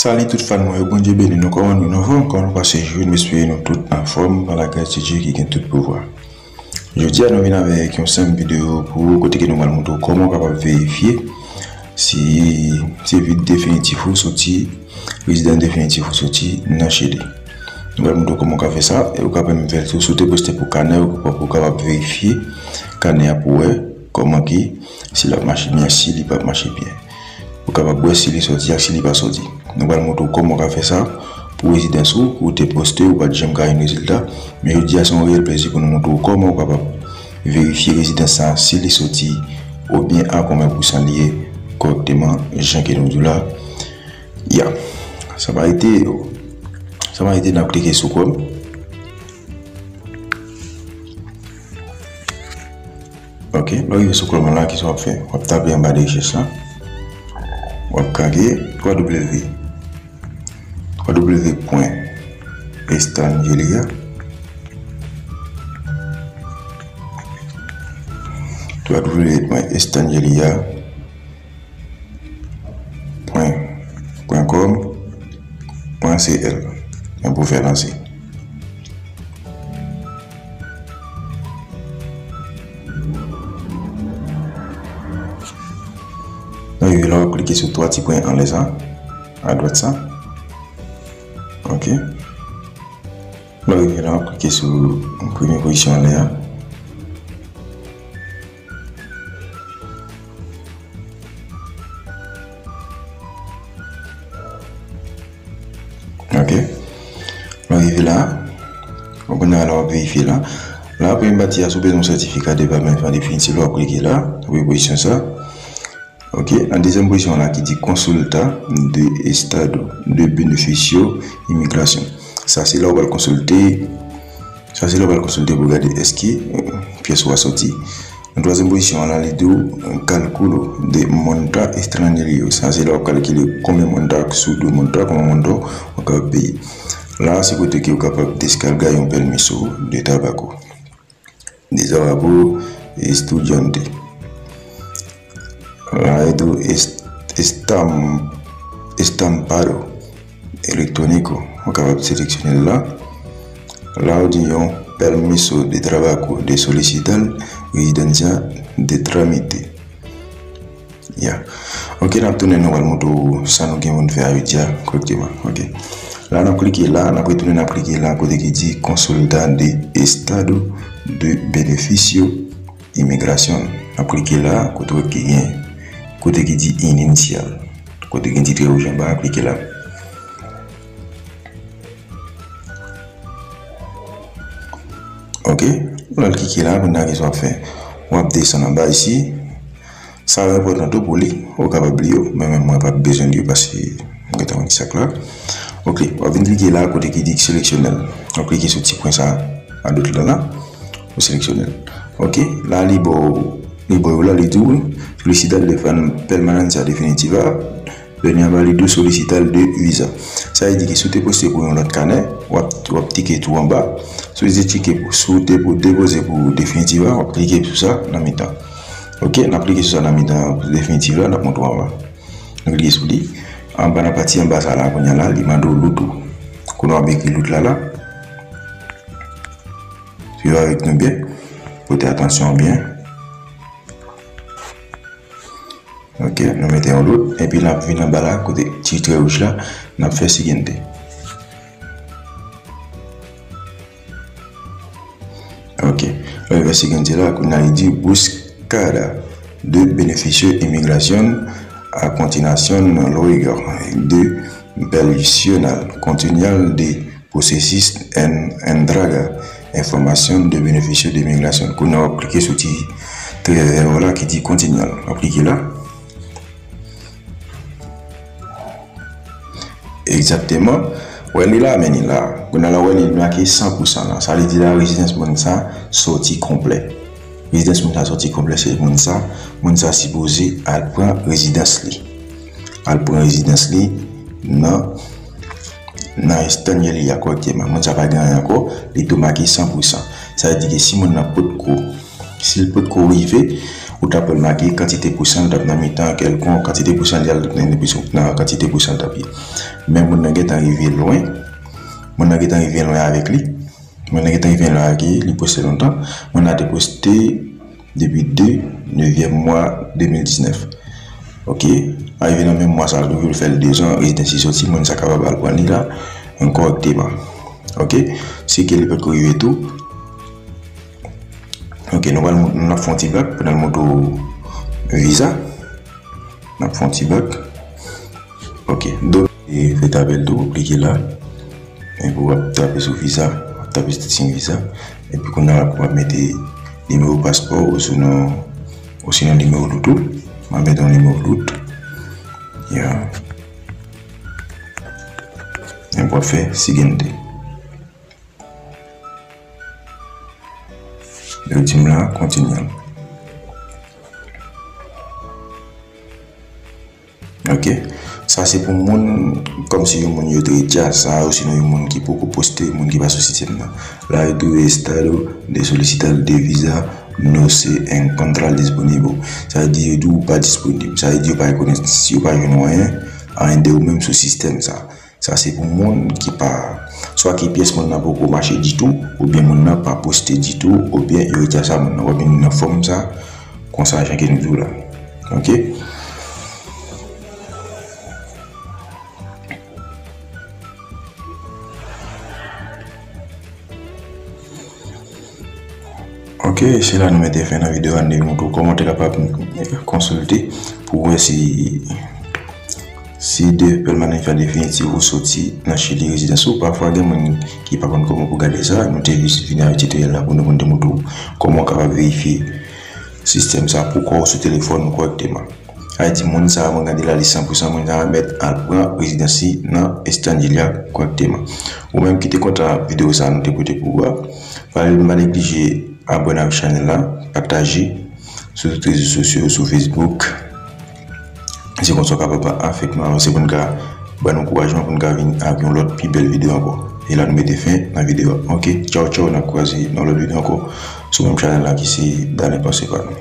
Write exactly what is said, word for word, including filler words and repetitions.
Salut tout fan mwen yo, Bondye beni nou. Kòman nou, nou anfòm? Kòman nou pase jou? M espere nou tout anfòm pa lagras de Dye ki gen tout pouvwa. Jodi a nou vin avèk yon senp videyo pou ou, kote ke nou pral montre w kòman w kapab verifye si se vit definitif ou soti, rezidans definitif ou soti nan Chili. Nou pral montre w kòman w ka fè sa, e ou ka menm fè l tou, si w te poste pou kanè, ou kapab verifye kanè a pou wè kòman ki, si l ap mache byen, si li p ap mache byen. Ou kapab wè si li sòti ak si li pa sòti. Nou pral montre w kòman w ka fè sa pou rezidans ou, ou te poste, ou pa t janm ka jwenn rezilta. Men jodi a, se yon reyèl plezi pou nou montre w kòman w kapab verifye rezidans sa a, si li sòti oubyen a konbyen pousan li ye kòrèkteman, jan ke nou di w la. Ya. San pa rete, san pa rete, n ap klike sou Chrome. Ok, lè w rive sou Chrome la, kisa w ap fè? W ap tape anba de rechèch la. W ap kake twa W, twa W pwen Estangelia, twa W pwen Estangelia pwen, pwen com, pwen C L. Men pou fè lanse. Nan rive la, w ap klike sou twa ti pwen anlè sa, adwat sa. Ok. Lè w rive la, w ap klike sou premye pozisyon anlè a. Ok. Lè w rive la, kounye a la w ap verifye la. La, premye pati a, si w bezwen yon sètifika de pèmètman definitif, w ap klike la, premye pozisyon sa. Ok, nan dezyèm pozisyon la ki di Consulta de Estado de Beneficio Inmigración. Sa se la w pral konsilte, sa se la w pral konsilte pou gade èske, euh, pyès ou a sòti. Nan twazyèm pozisyon an la, li di w, euh, Cálculo de Monta Extranjería. Sa se la w ap kalkile konbyen monta, sou de monta, konbyen monta w kapab peye. La, se kote ke w kapab deskarga yon permiso de trabajo. Desde abajo, estudiante. La, esto es, estam, estampado electrónico. Ou kapab seleksyone l la. La, ou di yon permiso de trabajo de solicitar residencia de trámite. Ya. Ok, n ap tounen, nou pral montre w sa nou gen pou n fè a jodi a kòrèkteman. Ok. La, n ap klike la, n ap retounen, n ap klike la, kote ki di Consulta de Estado de Beneficio Inmigración. N ap klike la, kote ki gen, kote ki di Iniciar. Kote gen ti tire wouj anba a, klike la. Ok. Lè w klike la, kounye a, kisa w ap fè? W ap desann anba isi. Sa yo enpòtan tou pou li, ou kapab li yo, men menm mwen pa bezwen li yo paske m gentan wè sa k la. Ok, w ap vin klike la kote ki di seleksyone l. W ap klike sou ti pwen sa a dwat la la, ou seleksyone l. Ok, la li ba w, li ba w la, li di w, solicitar de permanencia definitiva, dènye anba li di w solicitar de visa. Sa vle di ke si w te poste pou yon lòt kanè, w ap, w ap tike tou anba. Si w te tike pou, si w te pou depoze pou definitiva, w ap klike sou sa nan mitan. Ok, n ap klike sou sa nan mitan definitif la, n ap montre w anba. Nou klike sou li. Anba nan pati anba sa la, kounye a la, li mande w loot ou. Kounye w ap ekri loot la la. Swiv avèk nou byen. Pote atansyon byen. Ok, nou mete yon loot. Epi n ap vin anba la, kote ti tire wouj la, n ap fè siguiente. Ok. Lè w rive siguiente la, kounye a li di búsqueda de beneficio inmigración, a continuación luego de seleccionar continuar de proceso de entrega información de beneficio de inmigración. Kounye a w ap klike sou ti tire vè la ki di continuar. W ap klike la. Egzakteman. Wè li la, men li la. Kounye a la, wè li make san pou san la. Sa vle di la, rezidans moun sa sòti konplè. Rezidans moun sa sòti konplè, se moun sa, moun sa sipoze al pran rezidans li. Al pran rezidans li nan, nan Estangelia kòrèkteman. Moun sa pa gen anyen ankò, li tou make san pou san. Sa vle di ke si moun nan potko, si l potko rive, Ou t ap wè l make kantite pousan, l t ap nan mitan kèlkonk kantite pousan, li al nan, nan kantite pousan, l t ap ye. Men moun nan gentan rive lwen. Moun nan gentan rive lwen avèk li. Moun nan gentan rive lwen avèk li, li poste lontan. Moun nan te poste depi de nevyèm mwa de mil diznèf. Ok. Arive nan menm mwa sa a, li fè l dezan, rezidans li soti, moun sa kapab al pran li la, kòrèkteman. Ok. Si ke li potko rive tou, Ok, nou pral mont-, n ap fè yon ti bak pou n al montre w viza. N ap fè yon ti bak. Ok, donk, e, fè tabèl tou, ou klike la. Epi w ap tape sou viza, w ap tape sou ti siy viza. Epi kounye a w ap mete nimewo paspò ou sinon, ou sinon nimewo lout ou. M ap mete yon nimewo lout. Ya. Epi w ap fè siguiente. Yo di m la, kontinye. Ok. Sa se pou moun, kòmsi yon moun yo te retya sa, osinon yon moun ki poko poste, moun ki pa sou sistèm nan. La yo di w estado de solicitar de visa no se encuentra disponible. Sa vle di yo di w ou pa disponib. Sa vle di yo pa rekonèt, yo pa jwenn ou anyen, anyen de ou menm sou sistèm sa. Sa se pou moun ki pa, swa ki pyès moun nan poko mache ditou, oubyen moun nan pa poste ditou, oubyen yo retya sa moun nan. W ap vin nan fòm sa, konsa jan ke nou di w la. Ok? Ok, se la nou mete fen nan videyo a, nou te montre w kòman w te kapab konsilte pou w wè si, si de permanencia definitiva ou soti nan Chili rezidans ou. Pafwa gen moun ki pa konn kòman pou gade sa, nou te jis vin avèk titorèl la pou nou konn te montre w kòman w kapab verifye sistèm sa pou kò w sou telefòn ou kòrèkteman. Sa vle di moun sa a, mwen gade la, li san pou san moun sa a mèt al pran rezidans li nan Estanjilya kòrèkteman. Ou menm ki te kontan videyo sa a nou te pote pou ou a, pa neglije abòne avèk chanèl la, pataje sou tout rezo sosyo, sou Facebook. Se konsa w kapab avèk nou avanse pou n ka ba nou ankourajman pou n ka vin ak yon lòt pi bèl videyo ankò. E la nou mete fen nan videyo a. Ok, tchaw tchaw, n ap kwaze nan lòt videyo ankò sou menm chanèl la ki se Dalen Panse Pa Nou.